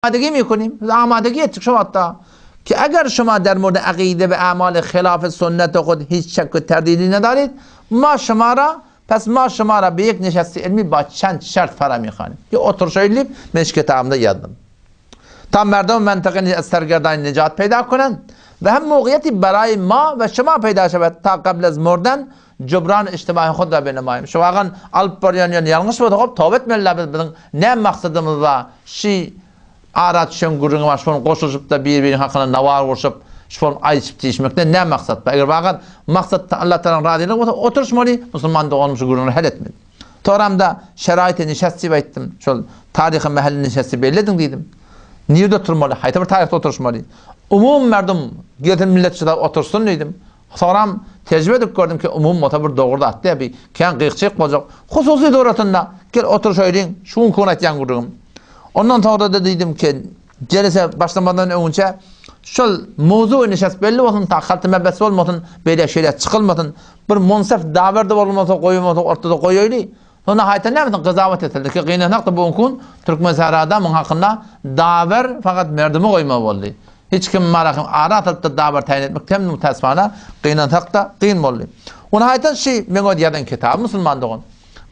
آمادگی میکنیم آمادگی etdik şu wagtda ki eger şuma در مورد عقیده و اعمال خلاف سنت خود هیچ شک و تردیدی ندارید ما شما را پس ما شما را به یک نشست علمی با چند شرط فرا میخوانیم ki oturşaýly men şu kitabymda ýazdym. تا مردم منطقه از سرگردانی نجات پیدا کنند و هم موقعیتی برای ما و شما پیدا شود تا قبل از مردن جبران اشتباه خود را بنماییم. Şu wagan alyp barýan ýöne ýalňyş bolsa hop toba etmeli biz biziň näme maksadymyz bar şi ara düşen gürrüňi bar şony goşulyşypda bir-biriniň hakyna nawar urşup şony aýdyşyp diýişmekden näme maksat bar eger wagan maksat Allah Tagalaň razylygy bolsa oturyşmaly musulman doganym şu gürrüňleri hal etmeli. Toramda şeraýty nişast diýip aýtdym. Şol taryhy mähelle nişasty bellediň diýdim. Nirde oturmaly, haýsy bir taryhda oturyşmaly? Umumy merdum gelsin millet şurada otursyn diýdim. Soňram tejribe edip gördüm ki, umumy bolsa bir dogry zat däl, bi kän gyk-jyk boljak. Hususy suratynda gel oturyşaýlyň, şu günki gün aýtýan gürrüňim. Ondan soňra-da diýdim ki, jelese başlamazdan öňünçä şol mowzugy nişast belli bolsun, ta halty-mäbbesi bolmasyn, beýle-şeýle çykylmasyn. Bir munsaf dawer-de bolmasa, goýulmasa ortada goýaýly. Sonda haýta nämesin gyzawat etildi ki, gynansak-da bu günki gün Türkmensährada muň hakynda dawer fakat merdumi goýmaly boldy. Hiç kim marahym ara atylyp-da dawer taýyn etmek hem mütäsifana gynansak-da kyn boldy. Ony haýtan şi meň öz ýazan kitabym musulman dogan.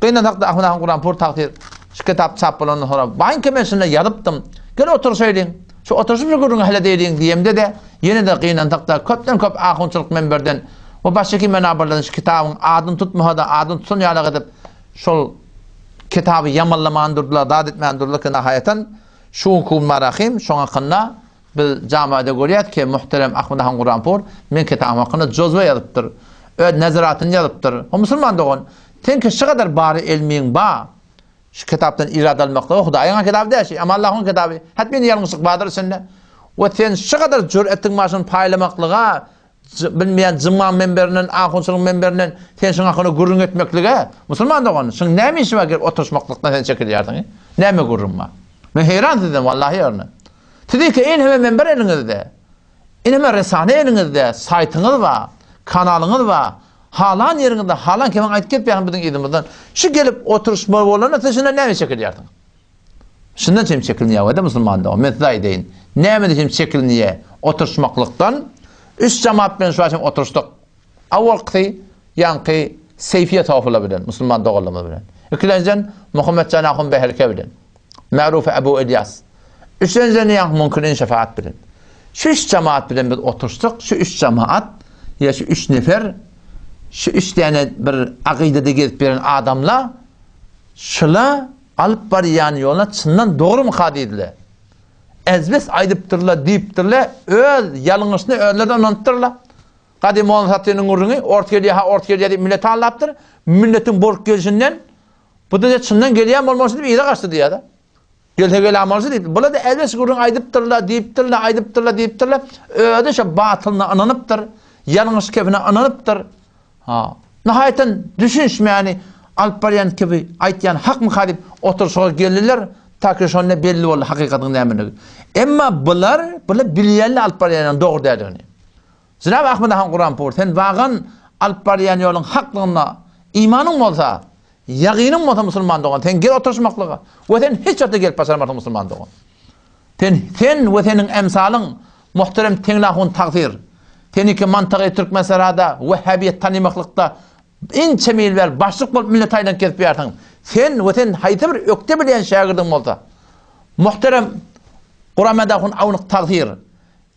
Gynansak-da Ahmet han Kuranpur tagsyr şu kitap çap bolandan soňra baýynka men şunda ýazypdym. Gel oturyşaýlyň. Şu oturyşyp şu gürrüňi hal edeýliň diýemde-de ýene-de gynansak-da köpden-köp ahunçylyk menberden we başga menabarlardan şu kitabyň adyny tutmasa-da adyny tutan ýalak edip şol kitaby ýamanlaman durdular, zat etmän durdular ki nahaýatan şu günki gün marahym şoň hakynda biz jamaada görýäs ki muhterem Ahmet han Kuranpur meň kitabym hakynda jozwe ýazypdyr. Öz nezeratyny ýazypdyr. O musulman dogan, seňki şu gadar bary elmiň ba. Şu kitapdan irad almaklygy Hudaýyň kitaby däl, şi Allahyň kitaby. Hatmen ýalňyşlyk bardyr içinde. We sen şu gadar jüretiň bar şuny paýlamaklyga, bilmeýän jyma menberinden, ahunçylygyň menberinden sen şuň hakynda gürrüň etmeklige, musulman dogan, şuň näme işi bar gelip oturyşmaklykdan sen çekilýärsiň? Näme gürrüň bar? Men heýran sizden wallahi ýerine. Siziňki enheme menber eliňizde. Enheme resane eliňizde, saýtyňyz bar, kanalyňyz bar. Halan ýeriňizde halan kemiň aýdyp gelip ýaňy biziň yzymyzdan. Şu gelip oturyşmaly bolanda siz şundan näme çekilýärsiňiz? Şundan çem çekilinýär wede musulman dogan. Men size aýdaýyn. Nämeden çem çekilinýär oturyşmaklykdan? Üç jemaat bilen şu aşam oturyşdyk. Awalkysy ýaňky Seýfiýe Tofula bilen, musulman doganlarymyz bilen. Ikilenjiden Muhammetjan ahun Beherke bilen. Märuf Ebu Elýas. Üçlenjiden ýaňky Müňkürin Şefaat bilen. Şu üç jemaat bilen biz oturyşdyk. Şu üç jemaat ýa şu üç nefer şu üç däne bir akydada gezip ýören adamlar şula alyp barýan ýoluna çyndan dogrumyka diýdiler. Ezbes aýdypdyrlar, diýipdirler, öz ýalňyşyny özleri ynanypdyrlar. Gadym Molla Satynyň gürrüňi, ors gelýär, ha ors gelýär diýip milleti aldapdyr. Milletiň bolup gelşinden bu-da çyndan gelýän bolmalyşy diýip yza gaçdy diýýär-de. Gelse gelän bolsa diýip, bular-da ezbes gürrüň aýdypdyrlar, diýipdirler, aýdypdyrlar, diýipdirler. Özi şo batylyna ynanypdyr, ýalňyş kebine ynanypdyr. Ha. Nihaýatdan düşünişmäni alyp barýan kibi aýtýan hakmyka diýip oturyşyga geldiler, ta ki şonda belli boldy hakykatyň nämeligi. Emma bular, bular bilýänler alyp barýanyň dogry däldigini. Jenap Ahmet han Kuranpur, sen wagan alyp barýan ýoluň haklygyna imanyň bolsa, ýagynyň bolsa musulman dogan, sen gel oturyşmaklyga we sen hiç wagtda gelip başarmarsyň musulman dogan. Sen, sen we seniň emsalyň muhterem Teňlahun tagsyr. Seniki mantygy Türkmensährada wehhabiýet tanymaklykda inçe mil bäri başlyk bolup millete aýlanyp gezip ýörsiň. Sen we sen haýsy bir ökde bilýän şägirdiň bolsa, muhterem Guramedahun awnyk tagsyr.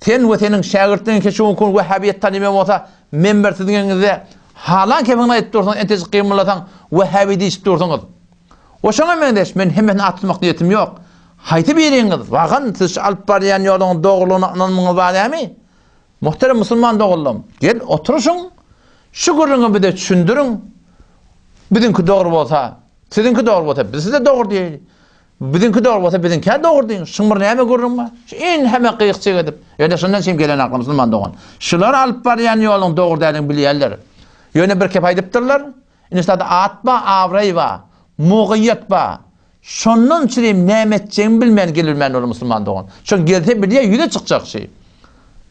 Sen we seniň şägirtleriň ki şu günki gün wehhabiýet tanymaýan bolsa, menber siziň eliňizde halan kefiňizi aýdyp dursuňyz, entejik gymyllasaň wehhabi diýişip dursuňyz. We şoňa meňzeş, men hemmesini at tutmak niýetim ýok. Haýsy biriňiz, wagan siz şu alyp barýan ýoluň dogrulygyna ynanmyňyz bar dämi? Muhterem musulman doganlarym, gel oturyşyň, şu gürrüňi bize düşündiriň. Biziňki dogry bolsa, siziňki dogry bolsa, biz size dogry diýeýli. Biziňki dogry bolsa, biziňkä dogry diýiň. Şuň bir näme gürrüň bar? Şu inheme gyýykçyk edip. Ýöne şundan çem gelen akly musulman dogan. Şular alyp barýan ýoluň dogry däldigini bilýärler. Ýöne bir kep aýdypdyrlar. Indi şularda at bar, abraý bar, mugyýet bar. Şondan çürim näme etjegini bilmän gelibilmän ol musulman dogan. Şo gelse bilýär ýüze çykjak şi.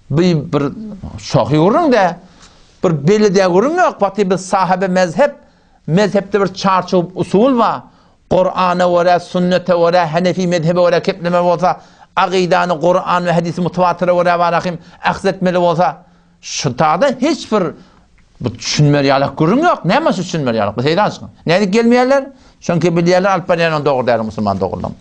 Bir bir şohy gürrüň de. Bir belli de gürrüň ýok. Wagty biz sahabe mezhep, mezhepde bir çarçuw usul bar. Kurana görä, sünnete görä, Hanefi mezhebe görä kepleme bolsa, Akydany Kuran we hadisi mutawatire görä barahym ahz etmeli bolsa, şu tada hiç bir bu düşünmeli ýalak gürrüň ýok. Näme şu düşünmeli ýalak? Bu seýran çykan. Nädip gelmeýärler? Çünki bilýärler alyp barýan dogry däl musulman dogrulam.